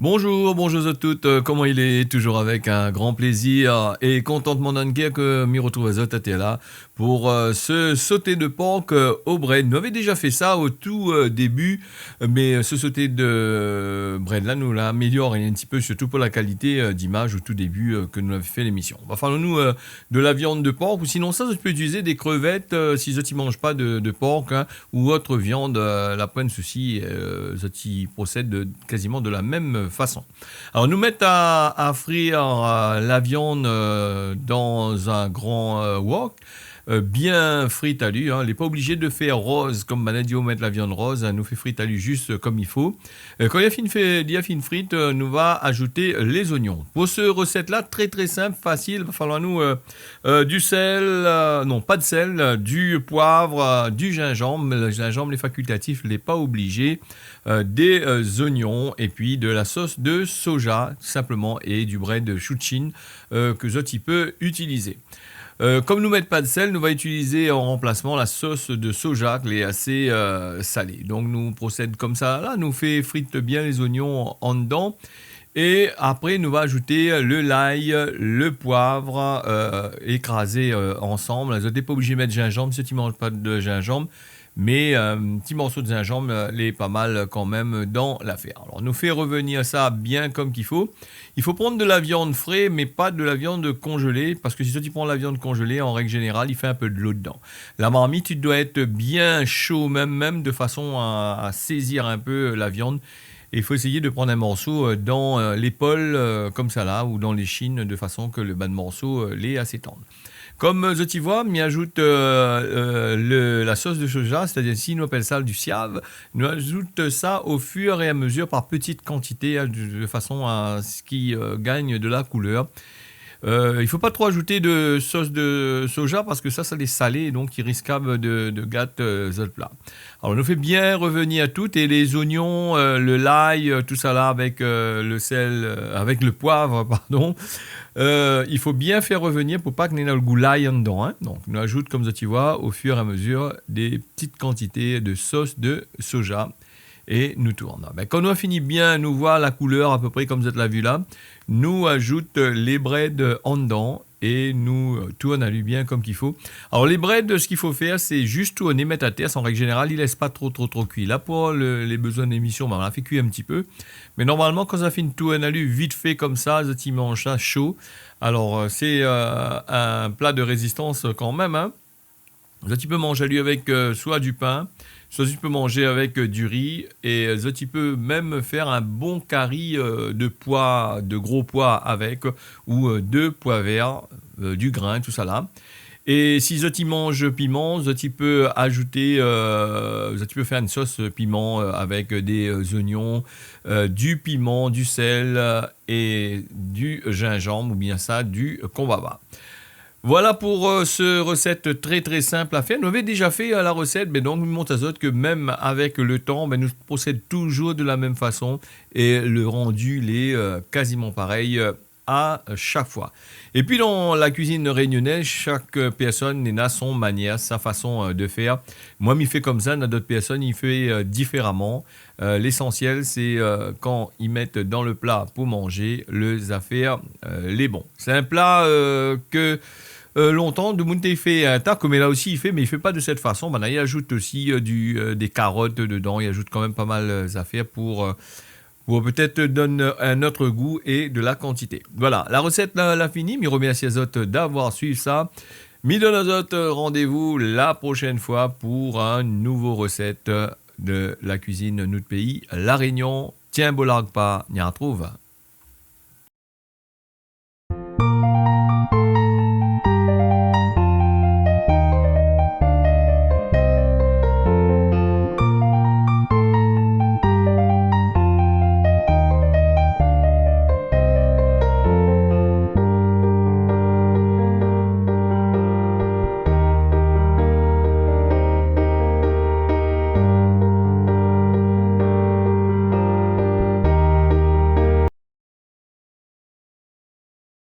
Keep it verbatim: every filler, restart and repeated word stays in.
Bonjour, bonjour zot tout. Euh, koman i lé ? Toujours avec un grand plaisir et contentement dans le cœur ke mi retrouv azot atèr la pour, euh, se sauté de pork, euh, au brèd. Nou lavé déja fé sa au tout, euh, début, mé, euh, se sauté de brèd la, nou la amélior in ti pé, surtout pour la qualité, euh, d'image au tout début, euh, ke nou lavé fé lémisyon. Va faloir nou, euh, de la viann de pork, ou sinon sa, zot i pé itilizé dé krevèt, euh, si zot i manz pa de, de pork, hein, ou ot viann, euh, la poin sousi, euh, zot i prosèd de, kaziman de la mèm fason. Alor, nou mèt a, a frir, euh, la viann, euh, dan in gran, euh, wok, euh, bien frit ali, hein. Lé pa oblizé de fé roz, kom banna i di, ou mèt la viann roz, hein, nou fé frit ali zis, euh, kom i fo. Euh, kan li la fine fé, li la fine frit, euh, nou va azout lé zonyon. Pour se resèt la, trè, trè sinp, fasil, va faloir nou, euh, euh, du sèl, euh, non, pa de sèl, euh, du poiv, euh, du zinzanm. Le zinzanm lé fakiltatif, lé pa oblizé, euh, dé, euh, zonyon, épi de la sos de soja, sinpleman, é du brèd chouchine, euh, ke zot i pé itilizé. Euh, kom nou mèt pa de sèl, nou va itilizé an ranplasman la sos de soja, ke lé asé, euh, salé. Donk, nou prosèd komsa la, nou fé frit bien lé zonyon andan. É apré, nou va azout le lay, le poiv, euh, ékrazé, euh, ansanm. Zot lé pa oblizé mèt zinzanm, si zot i manz pa de zinzanm. Mé, euh, in ti morso de zinzanm, euh, lé pa mal kan mèm dan lafèr. Alor, nou fé revenir sa bien kom k'i fo. I fo pran de la viann fré, mé pa de la viann konzélé, parske si zot i pran la viann konzélé, an règ zénéral, i fé in pé dolo dedan. La marmit i doi èt bien sho, mèm, mèm de fason a, a sézir in pé la viann. É i fo éséyé de pran in morso, euh, dan, euh, lépol, euh, komsa la, ou dan léshine, de fason ke le, bann morso, euh, lé asé tann. Kom, euh, zot i voi, mi azout, euh, euh, le, la sos de soja, sétadir isi nou apèl sa du siav. Nou azout sa au fur et à mesure par petite quantité, hein, de, de fason a se k'i, euh, gingn de la koulèr. Euh, i fo pa tro azouté de sos de soja parske sa, sa lé salé, donk i riskab de, de gat, euh, zot pla. Alor, nou fé bien revenir tout, é lé zonyon, euh, le lay, euh, tousala avèk, euh, le sèl, euh, avèk le poiv, pardon. Euh, i fo bien fé revenir pou pa ke néna le gou lay andan, hein. Donk, nou azout, kom zot i voi, au fur et à mesure, dé ti kantité de sos de soja. É nou tourn. Bin, kan nou la fini bien, nou voi la koulèr a pé pré kom zot la vi la, nou azout, euh, lé brèd andan é nou, euh, tourn ali bien kom k'i fo. Alor, lé brèd, se k'i fo fèr, sé zis tourné, mèt atèr. An règ zénéral, i lès pa tro, tro, tro kui. La, pou le, lé bezoin de lémisyon, bin, nou la fé kui in ti pé. Mé normalman, kan sa fine tourn ali vit fé komsa, zot i manz sa sho. Alor, euh, sé, euh, in pla de rézistans, euh, kan mèm, hein. Zot i pé manz ali avèk, euh, soi du pin, soi zot i pé manz avèk, euh, du ri, é, euh, zot i pé mèm fèr in bon kari, euh, de poi, de gro poi avèk, ou, euh, de poi vèr, euh, du grin, tousala. É si zot i manz piman, zot i pé azouté, euh, zot i pé fèr in sos piman, euh, avèk dé, euh, zonyon, euh, du piman, du sèl, euh, é du zinzanm, oubien sa, du konbava. Voilà pou, euh, se resèt trè, trè sinp a fèr. Nou lavé déza fé, euh, la resèt, mé donk, mi mont azot ke mèm avèk le tan, bin, nou prosèd touzour de la mèm fason é le randu lé, euh, kaziman parèy, euh, a shak foi. Épi, dan la kuizine rényonèz, shak, euh, pèrsone néna son manièr, sa fason, euh, de fèr. Moin, mi fé komsa, na d'ot pèrsone i fé, euh, diféraman. Euh, lésansièl, sé, euh, kan i mèt dan le pla pou manzé, le zafèr, euh, lé bon. Sé in pla, euh, ke, euh, lontan, demoun té i fé in ta, koméla osi i fé, mé i fé pa de sèt fason. Banna i azout osi, euh, du, euh, dé karot dedan, i azout kan mèm pa mal, euh, zafèr pou, euh, pou pétèt donn in ot gou é de la kantité. Voilà, la resèt la, la fini. Mi remèrsi azot d'avoir suiv sa. Mi donn azot randévou la proshèn foi pou in nouvo resèt de la kuizine nout péi, La Rényon. Tienbo larg pa, ni artrouv.